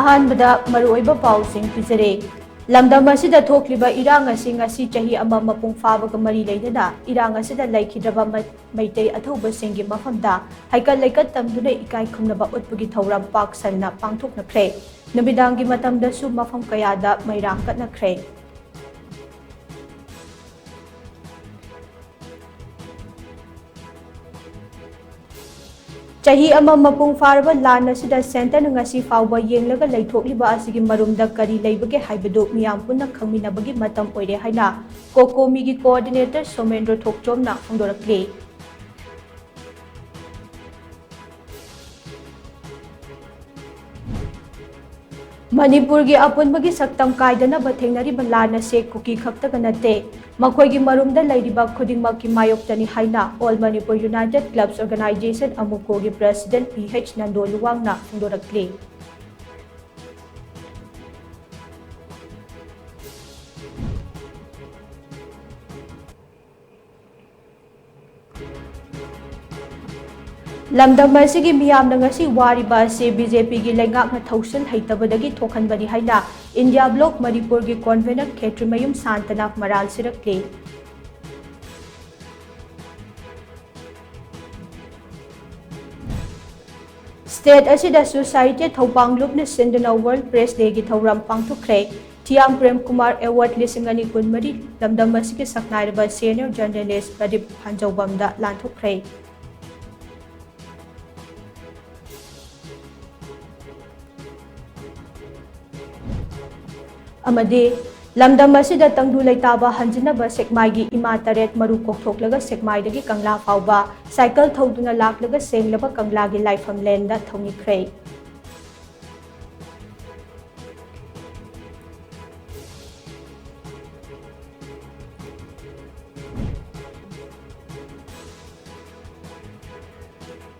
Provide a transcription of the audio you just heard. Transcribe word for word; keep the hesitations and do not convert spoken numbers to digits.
ꯑꯍꯥꯟꯕꯗ ꯃꯔꯨꯑꯣꯏꯕ ꯄꯥꯎꯁꯤꯡ ꯄꯤꯖꯔꯦ꯫ ꯂꯝꯗꯝ ꯑꯁꯤꯗ ꯊꯣꯛꯂꯤꯕ ꯏꯔꯥꯡ ꯑꯁꯤ ꯉꯁꯤ ꯆꯍꯤ ꯑꯃ ꯃꯄꯨꯡ ꯐꯥꯕꯒ ꯃꯔꯤ ꯂꯩꯅꯅ ꯏꯔꯥꯡ ꯑꯁꯤꯗ ꯂꯩꯈꯤꯗ꯭ꯔꯕ ꯃ-, ꯃꯩꯇꯩ ꯑꯊꯧꯕꯁꯤꯡꯒꯤ ꯃꯐꯝꯗ ꯍꯩꯀꯠ ꯂꯩꯀꯠ ꯇꯝꯗꯨꯅ ꯏꯀꯥꯏ ꯈꯨꯝꯅꯕ ꯎꯠꯄꯒꯤ ꯊꯧꯔꯝ ꯄꯥꯛ ꯁꯟꯅ ꯄꯥꯡꯊꯣꯛꯅꯈ꯭ꯔꯦ꯫ ꯅꯨꯃꯤꯗꯥꯡꯒꯤ ꯃꯇꯝꯗꯁꯨ ꯃꯐꯝ ꯀꯌꯥꯗ ꯃꯩꯔꯥ ꯀꯠꯅꯈ꯭ꯔꯦ꯫ ꯆꯍꯤ ꯑꯃ ꯃꯄꯨꯡ ꯐꯥꯔꯕ ꯂꯥꯟ ꯑꯁꯤꯗ ꯁꯦꯟꯇꯔꯅ ꯉꯁꯤ ꯐꯥꯎꯕ ꯌꯦꯡꯂꯒ ꯂꯩꯊꯣꯛꯂꯤꯕ ꯑꯁꯤꯒꯤ ꯃꯔꯨꯝꯗ ꯀꯔꯤ ꯂꯩꯕꯒꯦ ꯍꯥꯏꯕꯗꯨ ꯃꯤꯌꯥꯝ ꯄꯨꯟꯅ ꯈꯪꯃꯤꯟꯅꯕꯒꯤ ꯃꯇꯝ ꯑꯣꯏꯔꯦ ꯍꯥꯏꯅ ꯀꯣꯀꯣꯃꯤꯒꯤ coordinator ꯁꯣꯃꯦꯟꯗ꯭ꯔ ꯊꯣꯛꯆꯣꯝꯅ ꯐꯣꯡꯗꯣꯔꯛꯂꯤ꯫ ꯃꯅꯤꯄꯨꯔꯒꯤ ꯑꯄꯨꯟꯕꯒꯤ ꯁꯛꯇꯝ ꯀꯥꯏꯗꯅꯕ ꯊꯦꯡꯅꯔꯤꯕ ꯂꯥꯟ ꯑꯁꯤ ꯀꯨꯀꯤ ꯈꯛꯇꯒ ꯅꯠꯇꯦ, ꯃꯈꯣꯏꯒꯤ ꯃꯔꯨꯝꯗ ꯂꯩꯔꯤꯕ ꯈꯨꯗꯤꯡꯃꯛꯀꯤ ꯃꯥꯌꯣꯛꯇꯅꯤ ꯍꯥꯏꯅ All Manipur United Clubs Organisation, ꯑꯃꯨꯀꯣꯒꯤ president ꯄꯤ ꯑꯩꯆ ꯅꯟꯗꯣ ꯂꯨꯋꯥꯡꯅ ꯐꯣꯡꯗꯣꯔꯛꯂꯤ꯫ ꯂꯝꯗꯝ ꯑꯁꯤꯒꯤ ꯃꯤꯌꯥꯝꯅ ꯉꯁꯤ ꯋꯥꯔꯤꯕ ꯑꯁꯤ ꯕꯤ ꯖꯦ ꯄꯤꯒꯤ ꯂꯩꯉꯥꯛꯅ ꯊꯧꯁꯤꯜ ꯍꯩꯇꯕꯗꯒꯤ ꯊꯣꯛꯍꯟꯕꯅꯤ ꯍꯥꯏꯅ ꯏꯟꯗꯤꯌꯥ ꯕ꯭ꯂꯣꯛ ꯃꯅꯤꯄꯨꯔꯒꯤ convener ꯈꯦꯇ꯭ꯔꯤꯃꯌꯨꯝ ꯁꯥꯟꯇꯅ ꯃꯔꯥꯜ ꯁꯤꯔꯛꯂꯤ꯫ State ꯑꯁꯤꯗꯁꯨ ꯁꯥꯍꯤꯇ꯭ꯌ ꯊꯧꯄꯥꯡ ꯂꯨꯞꯅ ꯁꯤꯟꯗꯨꯅ World Press Day ꯒꯤ ꯊꯧꯔꯝ ꯄꯥꯡꯊꯣꯛꯈ꯭ꯔꯦ꯫ ꯊꯤꯌꯥꯝ ꯄ꯭ꯔꯦꯝ ꯀꯨꯃꯥꯔ Award ꯂꯤꯁꯤꯡ ꯑꯅꯤ ꯀꯨꯟꯃꯔꯤ ꯂꯝꯗꯝ ꯑꯁꯤꯒꯤ ꯁꯛꯅꯥꯏꯔꯕ senior journalist ꯄ꯭ꯔꯗꯤꯞ ꯍꯟꯖꯧꯕꯝꯗ ꯂꯥꯟꯊꯣꯛꯈ꯭ꯔꯦ꯫ ꯑꯃꯗꯤ ꯂꯝꯗꯝ ꯑꯁꯤꯗ ꯇꯪꯗꯨ ꯂꯩꯇꯥꯕ ꯍꯟꯖꯤꯟꯅꯕ ꯁꯦꯛꯃꯥꯏꯒꯤ ꯏꯃꯥ ꯇꯔꯦꯠ ꯃꯔꯨ ꯀꯣꯛꯊꯣꯛꯂꯒ ꯁꯦꯛꯃꯥꯏꯗꯒꯤ ꯀꯪꯂꯥ ꯐꯥꯎꯕ ꯁꯥꯏꯀꯜ ꯊꯧꯗꯨꯅ ꯂꯥꯛꯂꯒ ꯁꯦꯡꯂꯕ ꯀꯪꯂꯥꯒꯤ ꯂꯥꯏꯐꯝꯂꯦꯟꯗ ꯊꯧꯅꯤꯈ꯭ꯔꯦ꯫